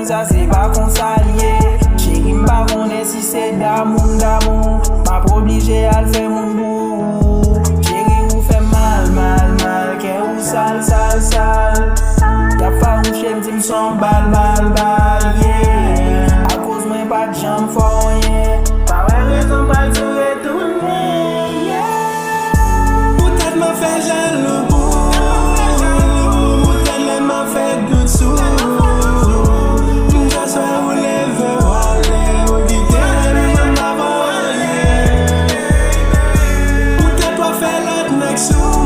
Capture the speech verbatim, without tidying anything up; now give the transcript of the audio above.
Sa se pa konsa l ye. Cheri, m pa konnen si se damou m damou. M ap oblije al fè moun pou ou. Cheri, ou fè m mal, mal, mal. Kè ou sal, sal, sal. Y ap fawouche m, di m se yon bal, bal, bal, yeah. Akoz mwen pa t janm fè w anyen. Pa wè rezon m pral tou retounen, yeah. Poutèt m ap fè jalou pou ou. Poutèt lè m ap fè dout sou ou. M just wè ou leve w ale, ou kite m, m ap anyen. Poutèt w ap fè lòt nèg sou